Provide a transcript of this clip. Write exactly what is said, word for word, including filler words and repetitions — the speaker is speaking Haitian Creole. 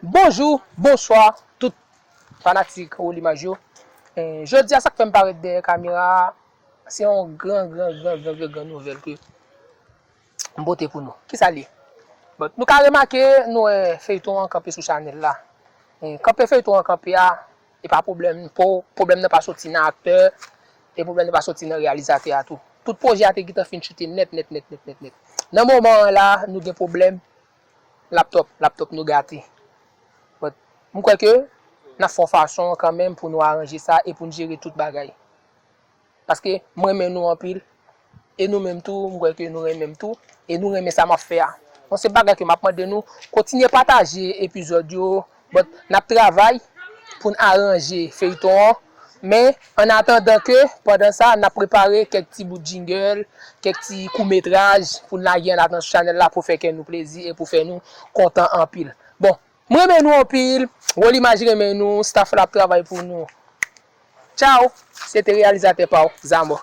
Bonjou, bonswa, tout fanatik Wolimaj yo. Eh, jodi a, sa k fè m parèt dèyè kamera a, se yon gran, gran, gran, gran, gran, gran nouvèl ke m pote pou nou. Kisa l ye? Bon, nou ka remake, nou wè feyton an kanpe sou chanèl la. Eh, kanpe feyton an kanpe a, e pa pwoblèm, po-, pwoblèm nan pa soti nan aktè, e pwoblèm nan pa soti nan reyalizatè a tou. Tout pwojè a te gentan fin choute nèt, nèt, nèt, nèt, nèt, nèt. Nan moman an la, nou gen pwoblèm laptop, laptop nou gate. But, m kwè ke n ap fè yon fason kanmenm pou nou aranje sa e pou n jere tout bagay. Paske m renmen nou anpil. E nou menm tou, m kwè ke nou renmen m tou. E nou renmen sa m ap fè a. Bon, se bagay ke m ap mande nou, kontinye pataje epizòd yo. But, n ap travay pou n aranje feyton an. Men, an atandan ke, pandan sa, n ap prepare kèk ti bout jingle, kèk ti koumetraj pou n lage an atandan sou chanèl la pou fè kè nou plezi e pou fè nou kontan anpil. Bon, m renmen nou anpil. Wolimaj renmen nou. Staff la ap travay pou nou. Tchaw! Se te reyalizatè pa w, Zamò.